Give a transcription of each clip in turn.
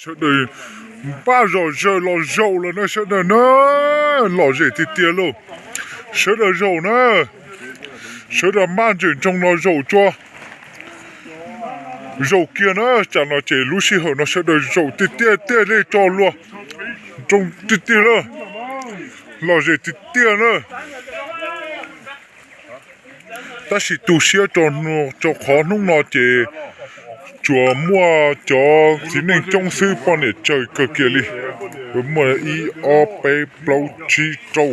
Sawv daws npaj zom zaws los zaum lawm na sawv daws na, lom zem tiag tiag lauj. Sawv daws zaum na, sawv daws maj ntsawm ntsoog no zaum tso. Zaum kiag na, tsam no ces lub sij hawm no sawv daws zaum tiag tiag tiag li tso luag. Ntsoog tiag tiag na, lom zem tiag tiag na. Tab sis tu siab rau qhov hnub no ces tsuas muaj cov txiv neej coob xwb, poj niam tsawg kawg kiag li. Muaj ib ob peb plaub tsib rau,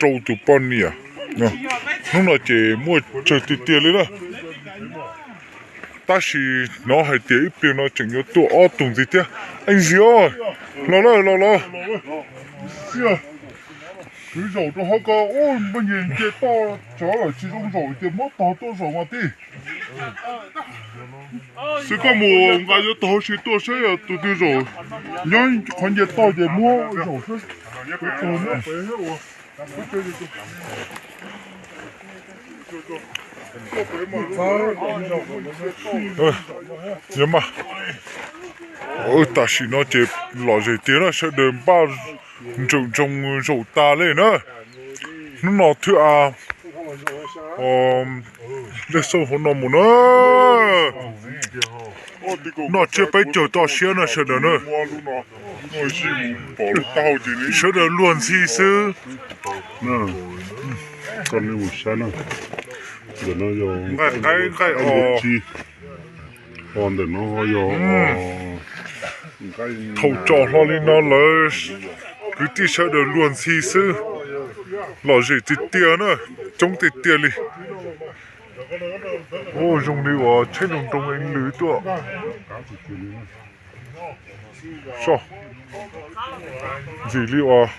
rau tus poj niam. Hnub no ces muaj tsawg tiag tiag li na. Tab sis hnov hais tias ib pliag no tseem yuav tuaj ob tug ntxiv thiab. Ej Zia, los lawm los lawm. Kwv zaum rau hauv ko, ub, npaj nce toj tsov lawm tsis zoo zaum ces muab tog tuaj zaum mas tij. Xwb koj mus nqa yuav tog hauv si tuaj saib yog tus twg zaum. Nyob qhov nce toj ces muab zaum saib. Tam sim no ces lom zem tiag na, sawv daws npaj ntsawm ntsoog zaum tas li na. Hnub no thwb a, dej xauj hauv no mus na. Noj tsiab peb caug toj siab na sawv daws na. Sawv daws luag ntxhi xwb. Nqaij qaib nqaij os. Thaum tsom hlo li no lawv kwv tij sawv daws luag ntxhi xwb. Lom zem tiag tiag na, coob tiag tiag li. Ua zoo li uas tsheb nroo nroo lwm tuaj. Soj ntxim li uas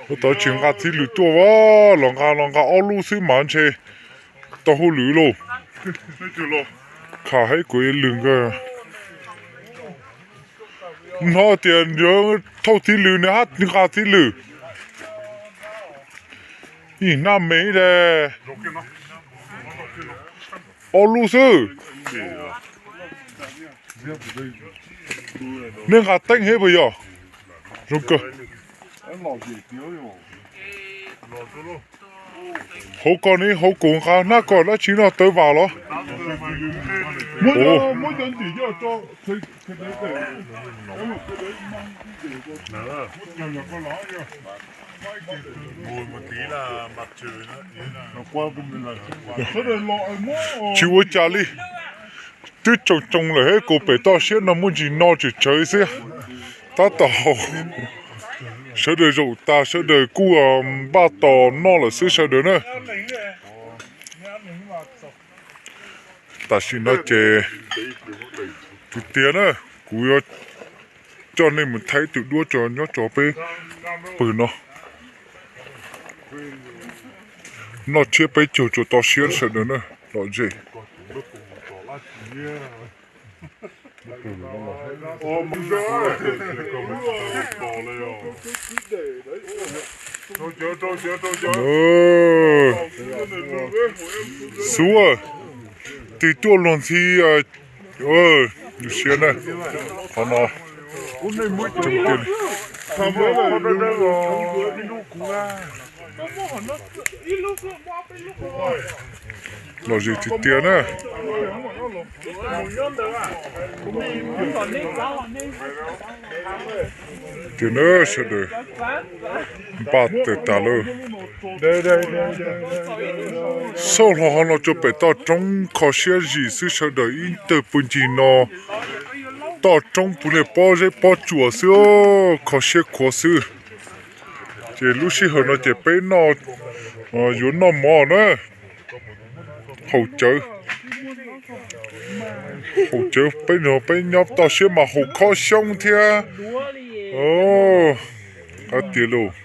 ua tau tsis nqa txiv lwm tuaj, los nqa los nqa ob lub xwb mas ntshe tau hauj lwm lauj. Kham haib kuv lwg nkawd. Hnov tias yuav thauj txiv lwm nws hab nqa txiv lwm. Ib nab me ib daig ob lub xwb. Neb nqa teeb hev puas yog? Zoo kawg. Hauv ko ne, hauv kuv nqa hnab ko dab tsi no tawv vam los? Tsis ua cas li. Twb tsoo tsoo lawm hab, kuv pem toj siab no muaj ntsis no tsawv tsawv xwb. Tab tom haus. Sawv daws zaum tas sawv daws kuj npaj tos noj lawm xwb sawv daws na. Tam sim no ces tiag tiag na, kuv yuav coj nej mus thaij tus duab tso nyob tso peb pawg no. Noj tsiab peb caug tsuas toj siab sawv daws na, lom zem. Xub, twg tuaj luag ntxhi, siab na, qhov no. Lom zem tiag tiag na. Tiag na sawv daws, npaj tawm tas lawm. Xauj hlo ho no rau pem toj roob kho siab zim xwb sawv daws, ib tawg pw ncig no toj roob puv niag pob zeb pob tsuas xwb, kho siab khuav xwb. Ces lub sij hawm no ces peb noj, yuav noj mov na. Haus cawv, haus cawv peb no peb nyob toj siab mas haus khob xyoob thiab. Hais tias lus,